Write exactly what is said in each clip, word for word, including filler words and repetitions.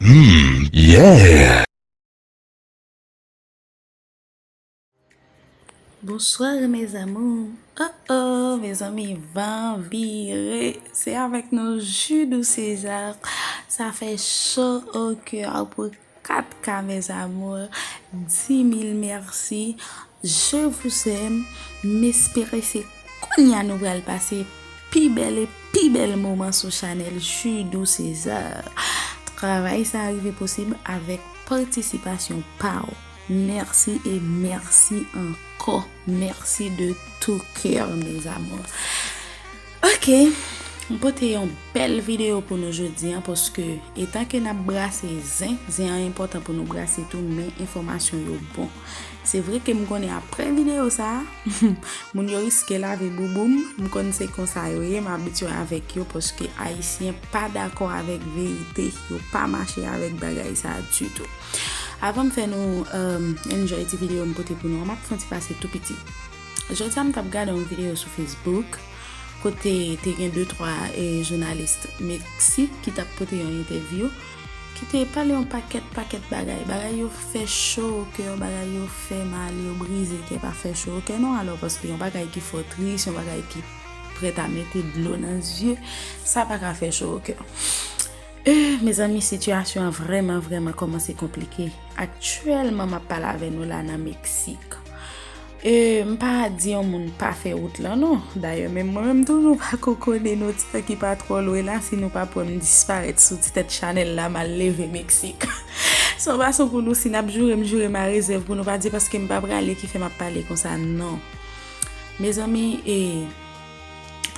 Hmm, yeah. Bonsoir mes amours. Oh oh, mezanmi, van vire. Se avèk nou Judou César. Sa fè cho o kè pou kat K mes amours. Dis mil mèsi. Je vous aime. M espere se kounye a nou pral pase pi bèl e pi bèl moman sou chanèl Judou César. Travay sa rive posib avèk patisipasyon pa w. Mèsi e mèsi ankò. Mèsi de tout cœur mes amours. Ok, m pote yon bèl videyo pou nou jodi a, paske etan ke n ap brase zen, zen an enpòtan pou nou brase tou, men enfòmasyon yo bon. Se vre ke m konnen apre videyo sa a, moun yo riske lave bouboum, m konn se konsa yo ye, m abitye avèk yo, paske Ayisyen pa dakò avèk verite, yo pa mache avèk bagay sa a ditou. Avan m fè nou enjoy ti videyo m pote pou nou an, m ap fè yon ti pase tou piti. Jodi a m t ap gade yon videyo sou Facebook kote te gen de twa jounalis Meksik ki t ap pote yon entèvyou, ki te pale yon pakèt pakèt bagay. Bagay yo fè cho o kè, bagay yo fè mal, yo brize kè, pa fè cho o kè non, alò, paske yon bagay ki fò tris, yon bagay ki prèt a mete dlo nan zye, sa pa ka fè cho o kè. Eh, mezanmi, sitiyasyon an vrèman vrèman kòmanse konplike. Aktyèlman m ap pale avè nou la nan Meksik. E m pa di yon moun pa fè wout lan non. Dayè menm mwen menm tou nou pako konnen nou ti tan ki pa twò lwen la, si nou pa pran m disparèt sou ti tèt chanèl la, m al leve Meksik. Se yon fason pou nou, si n ap joure m joure m a rezèv, pou nou pa di paske m pa prale ki fè m ap pale konsa non. Mezanmi, e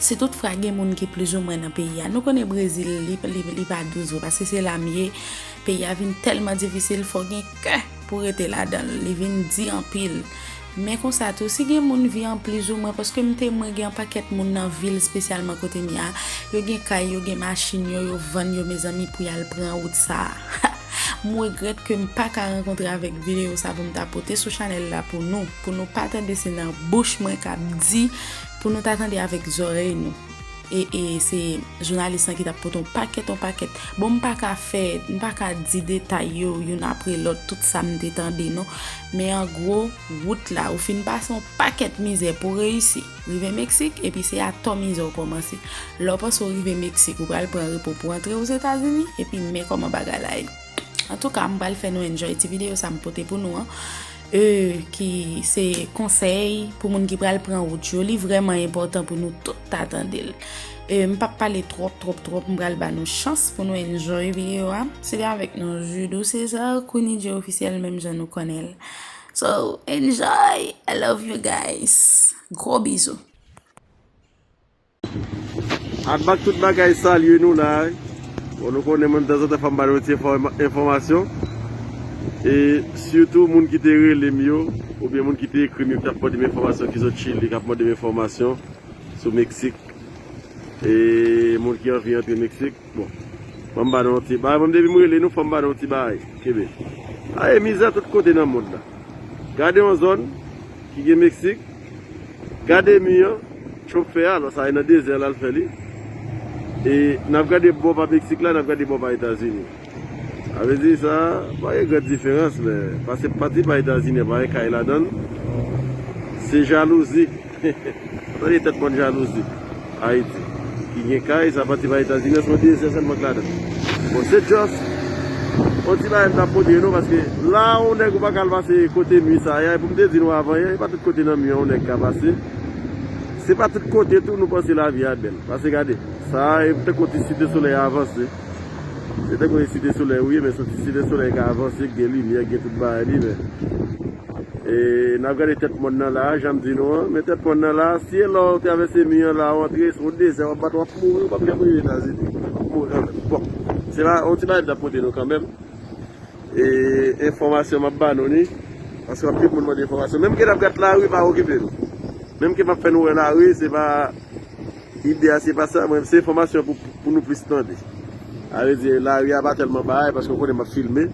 si toutfwa gen moun ki plizoumwen nan peyi a, nou konnen Brezil li, li, li pa dous vre, paske se la m ye, peyi a vin tèlman difisil, fò gen kè pou rete ladan l, li vin di anpil. Men konsa tou, si gen moun vi an plizoumwen, paske m temwen gen yon pakèt moun nan vil, espesyalman kote m ye a, yo gen kay, yo gen machin yo, yo vann yo, mezanmi, pou y al pran wout sa a. M regrèt ke m pa ka rankontre avèk videyo sa pou m ta pote sou chanèl la pou nou, pou nou pa tande se nan bouch mwen k ap di, pou nou ta tande avèk zòrèy nou. E, e se jounalis lan ki t ap pote yon pakèt, yon pakèt. Bon, m pa ka fè, m pa ka di detay yo, youn apre lòt, tout sa m te tande, non. Men an gwo, wout la, ou fin pase yon pakèt mizè pou reyisi. Rive Meksik, epi se atò mizè w kòmanse. Lè w panse w rive Meksik, ou pral pran repo pou antre Ozetazini, epi men kòman bagay la ye. Antouka, m pral fè nou enjoy ti videyo sa m pote pou nou an. E, ki se konsèy pou moun ki pral pran wout yo. Li vrèman enpòtan pou nou tout ta tande l. E, m p ap pale twòp, twòp, twòp. M pral ba nou chans pou nou enjoy videyo a. Se te avèk nou Judou César, Queenie J ofisyèl, menm jan nou konnen l. So, enjoy! I love you guys. Gwo bizou. Atbak tout bagay salye nou la. Bon, nou konnen mwen tanzantan fò m ba nou ti enfòma- enfòmasyon. E sitou moun ki te rele m yo, oubyen moun ki te ekri m yo, ki t ap mande m enfòmasyon, ki sot Chili, k ap mande m enfòmasyon sou Meksik. E moun ki anvi antre Meksik. Bon, fò m ba nou yon ti bagay. Mwen, depi m rele nou, fò m ba nou yon ti bagay. Kenbe. Aye, mizè tout kote nan mond la. Gade yon zòn ki gen Meksik. Gade mi an, Trump fè a, alò sa e nan dezè l al fè li. E n ap gade bò pa Meksik la, n ap gade bò pa Etazini. Sa vle di sa, pa gen gran diferans, men pase pati pa Etazini an, pa gen kay ladan l. Se jalouzi. Tande tèt mòn jalouzi. Ayiti. Ki gen kay, sa pati pa Etazini an, se yon dezè sèlman k ladan l. Bon, se just yon ti bagay m t ap pote nou, paske la, yon nèg ou pa ka al pase kote mi sa a, e pou m te di nou avan yè, e pa tout kote nan mi an yon nèg ka pase. Se pa tout kote tou nou panse lavi a bèl. Pase gade, sa a, e tankou yon ti site solèy avanse. Se tankou yon site solèy ou ye, men se yon ti site solèy ka avanse, k gen limyè, k gen tout bagay li, men. E n ap gade tèt mòn nan la, jan m di nou an, men tèt mòn nan la, si e lè w travèse mi an la, w antre, se yon dezè, w ap bat, w ap mouri, w p ap janm rive Etazini. W ap mouri kanmenm. Bon, se pa, yon ti bagay m t ap pote nou kanmenm. E enfòmasyon m ap ba nou ni, paske anpil moun mande enfòmasyon. Menm ke n ap gad lari, pa okipe nou. Menm ke m ap fè nou wè lari, se pa, ide a se pa sa, mwen, se enfòmasyon pou, pou nou plis tande. A vle di, lari a pa tèlman bagay, paske w konnen m ap filme.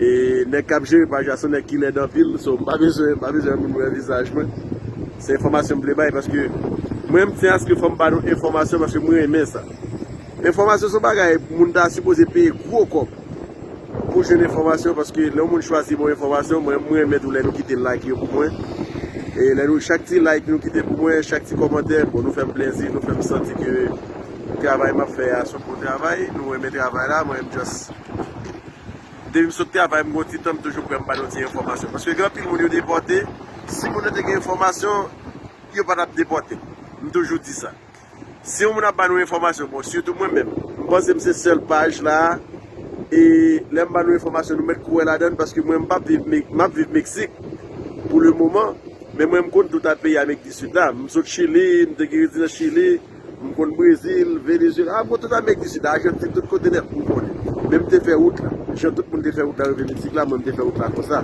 E nèg k ap jere paj la, se yon nèg ki lèd anpil, so m pa bezwen, m pa bezwen moun wè vizaj mwen. Se enfòmasyon m vle bay, paske mwen, m tyen aske fò m ba nou enfòmasyon, paske mwen renmen sa. Enfòmasyon se yon bagay moun ta sipoze peye gwo kòb. pou jwenn enfòmasyon, paske lè yon moun chwazi bon enfòmasyon, mwen, mwen renmen tou lè nou kite like yo pou mwen. E lè nou, chak ti like nou kite pou mwen, chak ti kòmantè, bon, nou fè m plezi, nou fè m santi ke travay m ap fè a se yon bon travay, nou renmen travay la, mwen, m just, depi m sot travay, m gon ti tan, m toujou prè, m ba nou ti enfòmasyon. Paske gen anpil moun yo depòte, si moun nan te gen enfòmasyon, yo pa t ap depòte. M toujou di sa. Si yon moun ap ba nou enfòmasyon, bon, sitou mwen menm, m panse m se sèl paj la, e lè m ba nou enfòmasyon, nou mèt kwè ladan l, paske mwen, m p ap viv, Me- m ap viv Meksik pou le moman, men mwen, m konn tout peyi Amerik di Sid la. M sot Chili, m te gen rezidans Chili, m konn Brezil, Venezuela, m konn tout Amerik di Sid la, Ajantin, tout kote nèt, m konnen. Men m te fè wout la. Jan tout moun te fè wout la, rive Meksik la, mwen, m te fè wout la konsa.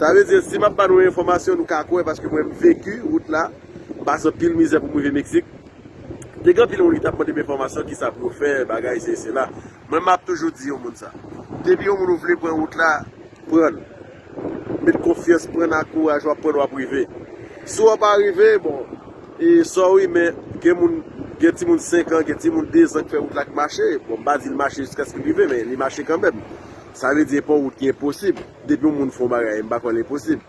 Sa vle di, si m ap ba nou enfòmasyon, nou ka kwè, paske mwen, m veki wout la, m pase anpil mizè pou m rive Meksik. Te gen anpil moun ki t ap mande m enfòmasyon, kisa pou yo fè, bagay, se, se la. Mwen, m ap toujou di yon moun sa. Depi yon moun ou vle pran wout la, pran l. Met konfyans, pran l ak kouraj, w ap pran l, w ap rive. Si w pa rive, bon, e sorry, men gen moun, gen timoun senk an, gen timoun dezan ki fè wout la k mache. Bon, m pa di l mache jiskaske l rive, men li mache kanmenm. Sa vle di, e pa yon wout ki enposib. Depi yon moun fè yon bagay, m pa kwè l enposib.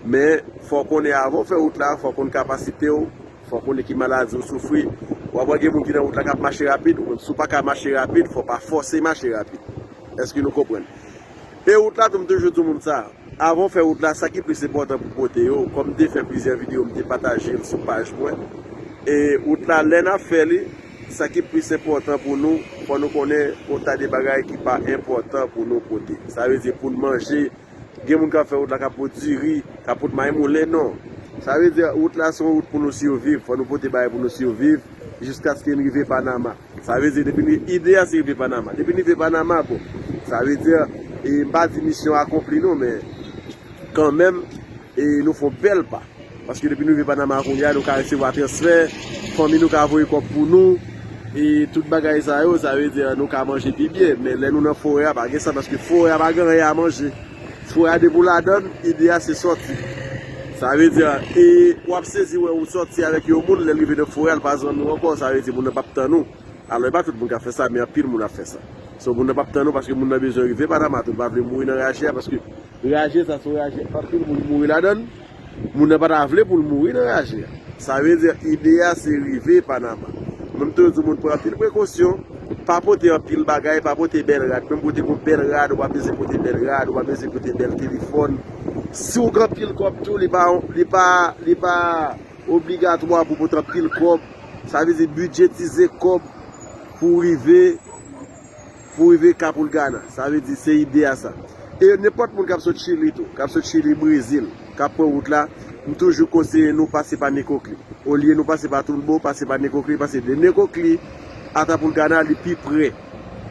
Men, fò w konnen avan w fè wout la, fò w konn kapasite w, fò w konnen ki maladi w soufri. W ap wè gen moun ki nan wout la k ap mache rapid, ou menm si w pa ka mache rapid, fò w pa fòse mache rapid. Èske nou konprann? E wout la tou, m toujou di moun sa, avan w fè wout la, sa ki plis enpòtan pou w pote yo, kòm m te fè plizyè videyo, m te pataje l sou paj mwen. E wout la, lè n ap fè li, sa ki plis enpòtan pou nou, fò nou konnen yon ta de bagay ki pa enpòtan pou nou pote. Sa vle di pou n manje, gen moun k ap fè wout la, k ap pot diri, k ap pot mayi moulen, non. Sa vle di, wout la se yon wout pou nou siviv. Fò nou pote bagay pou nou siviv jiskaske n rive Panama. Sa vle di, depi n, ide a se rive Panama. Depi n rive Panama, bon, sa vle di, e, m pa di misyon akonpli, non, men kanmenm, e, nou fè yon bèl pa. Paske depi nou rive Panama kounye a, nou ka resevwa transfè, fanmi nou ka voye kòb pou nou, e tout bagay sa yo, sa vle di nou ka manje pi byen. Men lè nou nan forè a, pa gen sa, paske forè a pa gen anyen a manje. Forè a, depi w ladan l, ide a se sòti. Sa vle di, e w ap sezi wè ou sòti avèk yon moun, lè l rive nan forè a, l pa zanmi w ankò, sa vle di moun nan p ap tann ou. Alò, e pa tout moun k ap fè sa, men anpil moun ap fè sa. So, moun nan p ap tann ou paske moun nan bezwen rive Panama tou, l pa vle mouri nan raje a, paske raje sa, se yon raje anpil moun mouri ladan l. Moun nan pa ta vle pou l mouri nan raje a. Sa vle di, ide a se rive Panama. Mwen, m toujou di moun pran anpil prekosyon, pa pote anpil bagay, pa pote bèl rad. Menm pote yon bèl rad, ou pa bezwen pote bèl rad, ou pa bezwen pote bèl telefòn. Si w gen anpil kòb tou, li pa, li pa, li pa obligatwa pou pote anpil kòb. Sa vle di bidjetize kòb pou w rive, pou w rive Kapulgana. Sa vle di se ide a sa. E nenpòt moun k ap sot Chili tou, k ap sot Chili, Brezil, k ap pran wout la, m toujou konseye nou pase pa Necoclí. Olye nou pase pa Tulbo, pase pa Necoclí, pase de Necoclí a Kapulgana, li pi pre.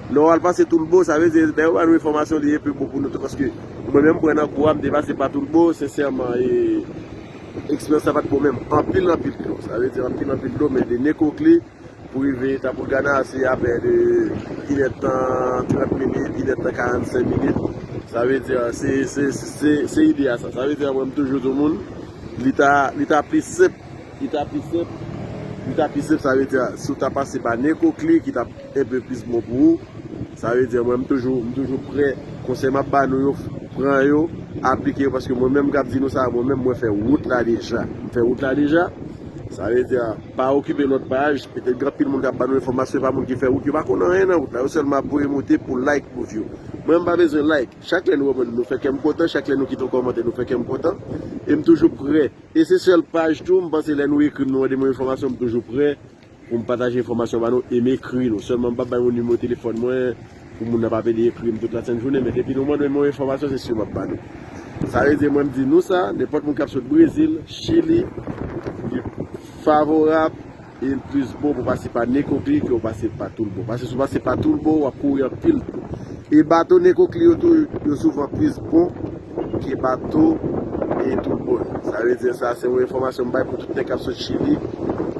Lè w al pase Tulbo, sa vle di, lè yo ba nou enfòmasyon, li pi bon pou nou tou, paske mwen menm, m pran nan kou a, m te pase pa Tulbo, sensèman, e, eksperyans la pa t bon menm. Anpil, anpil dlo. Sa vle di anpil, anpil dlo, men de Necoclí pou rive Kapulgana, se apèn de inèdtan trant minit, inèdtan karannsenk minit. Sa vle di, se, se, se, se ide a sa. Sa vle di, mwen, m toujou di moun, li ta, li ta pli senp, li ta pli senp, li ta pli senp, sa vle di, si w ta pase pa Necoclí, ki ta enpe plis bon pou ou. Sa vle di, mwen, m toujou, m toujou prè. Konsèy m ap ba nou yo, pran yo, aplike yo, paske mwen menm k ap di nou sa, mwen menm, mwen fè wout la deja. M fè wout la deja. Sa vle di, pa okipe lòt paj, petèt gen anpil moun k ap ba nou enfòmasyon, e pa moun ki fè wout, yo pa konn anyen nan wout la. Yo sèlman ap voye monte pou like, pou view. Mwen, m pa bezwen like. Chak lè nou wè mwen, nou fè kè m kontan, chak lè nou kite yon kòmantè, nou fè kè m kontan. E m toujou prè. E se sèl paj tou, m panse lè nou ekri m, nou mande mwen enfòmasyon, m toujou prè pou m pataje enfòmasyon ba nou e m ekri nou. Sèlman m p ap bay moun nimewo telefòn mwen pou moun nan pa vle ekri m tout lasent jounen, men depi nou mande m yon enfòmasyon, se si m ap ba nou. Sa vle di, mwen m di nou sa, nenpòt moun k ap sot Brezil, Chili, li favorab e l plis bon pou pase pa Necoclí ke w pase pa Tulbo. Paske si w pase pa Tulbo, w ap kouri anpil dlo. E bato Necoclí yo tou, yo souvan plis bon ke bato e Tulbo yo. Sa vle di sa, se yon enfòmasyon m bay pou tout nèg k ap sot Chili,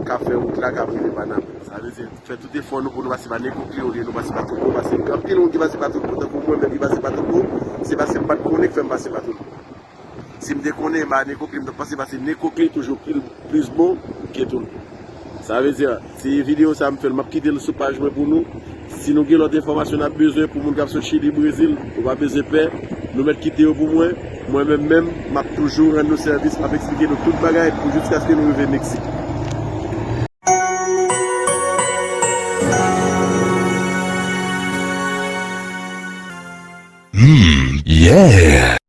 k ap fè wout la, k ap rive Panama. Sa vle di, fè tout efò nou pou nou pase pa Necoclí olye nou pase pa Tulbo, paske gen anpil moun ki pase pa Tulbo, tankou mwen menm ki pase pa Tulbo, se paske m pa t konnen k fè m pase pa Tulbo. Si m te konnen, m pa Necoclí, m t ap pase, pase Necoclí toujou pli, plis bon ke Tulbo. Sa vle di, se videyo sa m fè l, m ap kite l sou paj mwen pou nou. Si nou gen lòt enfòmasyon n ap bezwen pou moun k ap sot Chili, Brezil, nou pa bezwen pè. Nou mèt kite yo pou mwen. Mwen menm menm, m ap toujou rann nou sèvis, m ap eksplike nou tout bagay pou jiskaske nou rive Meksik. Hmm, yeah.